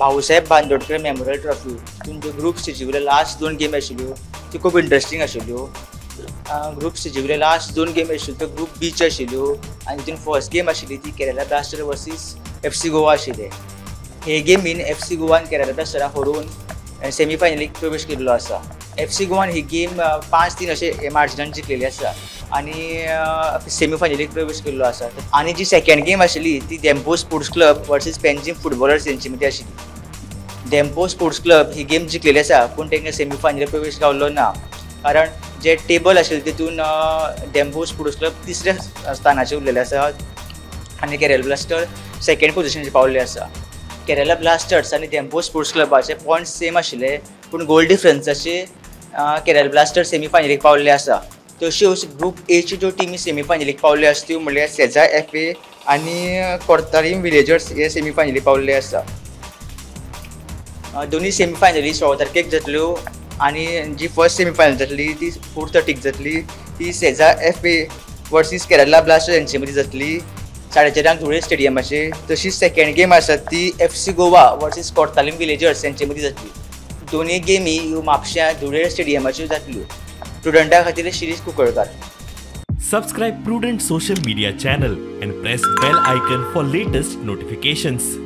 Bhausaheb Bandodkar memorial trophy तितून ज्यो group स्टेजी वयल्यो लास्ट 2 गेमी आशिल्ल्यो त्यो खूब इंट्रस्टींग आशिल्ल्यो. ग्रूप स्टेजी वयल्यो लास्ट 2 गेमी आशिल्ल्यो त्यो ग्रूप बीच्यो आशिल्ल्यो आनी तितून फर्स्ट गेम आशिल्ली ती Kerala Blaster versus FC Goa आशिल्ले. हे गेमीन एफसी गोवान केरला ब्लास्टराक हरोवन सेमीफायनलीक प्रवेश केल्लो आसा. एफसी गोवान ही गेम 5-3 अशे मार्जिनान जिखलेली आसा आनी सेमीफायनलीक प्रवेश केल्लो आसा. आनी जी सेकंड गेम आशिल्ली ती Dempo sports club versus Panjim footballers हेंचे मदीं आशिल्ली. धेंपो स्पोर्ट्स क्लब ही गेम जिखलेली आसा पूण तांकां सेमीफायनलीक प्रवेश गावलो ना, कारण जे टेबल आशिल्लें तितून धेंपो स्पोर्ट्स क्लब तिसऱ्या स्थानाचेर उरलेले आसा आनी केरला ब्लास्टर सेकंड पोजिशनाचेर पावल्ले आसा. केरला ब्लास्टर्स आनी धेंपो स्पोर्ट्स क्लबाचे पॉयंट्स सेम आशिल्ले पूण गोल डिफरन्साचे केरला ब्लास्टर सेमीफायनलीक पावल्ले आसा. तश्योच ग्रूप एच्यो ज्यो टिमी सेमीफायनलीक पावल्ल्यो आसा त्यो म्हणल्यार सेजा एफ ए आनी कोर्तारीम विलेजर्स हे सेमीफायनलीक पावल्ले आसा. दोनूय सेमीफायनली 16 तारखेक जातल्यो आनी जी फर्स्ट सेमीफायनल जातली ती 4:30 जातली, ती Seza F A versus Kerala Blaster हेंचे मदीं जातली 4:30 धुळे स्टेडियमाचेर. तशीच सेकंड गेम आसा ती FC Goa versus Cortalim Villagers हेंचे मदीं जातली. दोनूय गेमी ह्यो म्हापश्यां धुळे स्टेडियमाचेर जातल्यो. स्टुडंटा खातीर Shirish Kunkalkar. Subscribe Prudent social media channel and press bell icon for latest notifications.